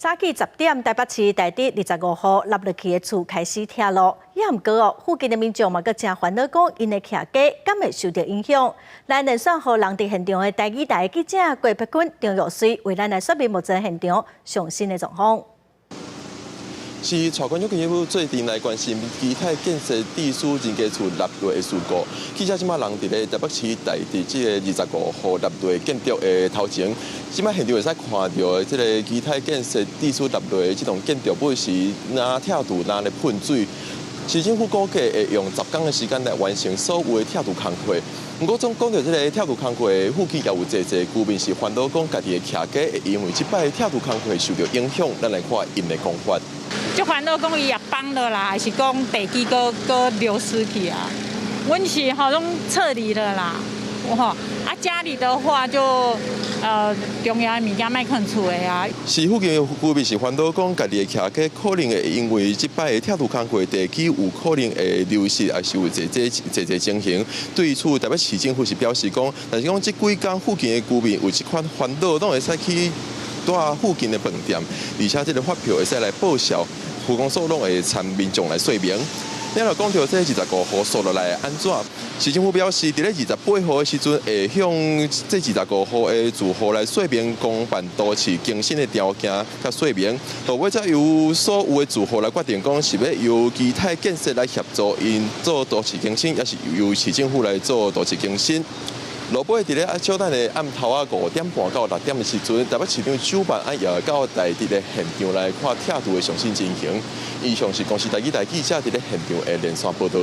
早起10點，台北市大直25號凹落去的厝開始拆落，也毋過哦，附近的民眾嘛閣誠煩惱，講𪜶的徛家敢會受著影響。來連線予人佇現場的台語台記者郭碧君、張玉穗，為咱來說明目前現場上新的狀況。是，帶觀眾朋友做陣來關心基泰建設致使人家厝凹落的事故。記者這馬人佇咧台北市大直這个25號凹落建築的頭前，這馬現場會使看著這个基泰建設致使凹落的這棟建築物是若拆除，若咧噴水。市政府估計會用10工的時間來完成所有的拆除工課。毋過，總講著這个拆除工課附近也有濟濟居民是煩惱，講家己的徛家會因為這擺拆除工課受著影響。咱來看𪜶的講法。就煩惱講伊也崩了啦，還是講地基閣閣流失去啊？阮是吼攏撤離了啦，吼啊家裡的話就重要的物件莫囥厝的啊。是附近的居民是煩惱講，家己的徛家可能會因為這擺的拆除工課地基有可能會流失，還是有濟濟濟濟情形。對此，台北市政府是表示講，若是講這幾工附近的居民有這款煩惱，攏會使去蹛附近的飯店，而且這个發票會使來報銷，區公所攏會參民眾來說明。你若講著這25號掃落來按怎？市政府表示，佇咧28號的時陣，會向這25號的住戶來說明公辦都市更新的條件佮說明，到尾才由所有的住戶來決定講是欲由基泰建設來協助𪜶做都市更新，抑是由市政府來做都市更新。落尾佇咧啊，小等的暗頭仔5點半到6點的時陣，台北市長蔣萬安也會到大直的現場來看拆除的上新情形。以上是公視台語台記者佇咧現場的連線報導。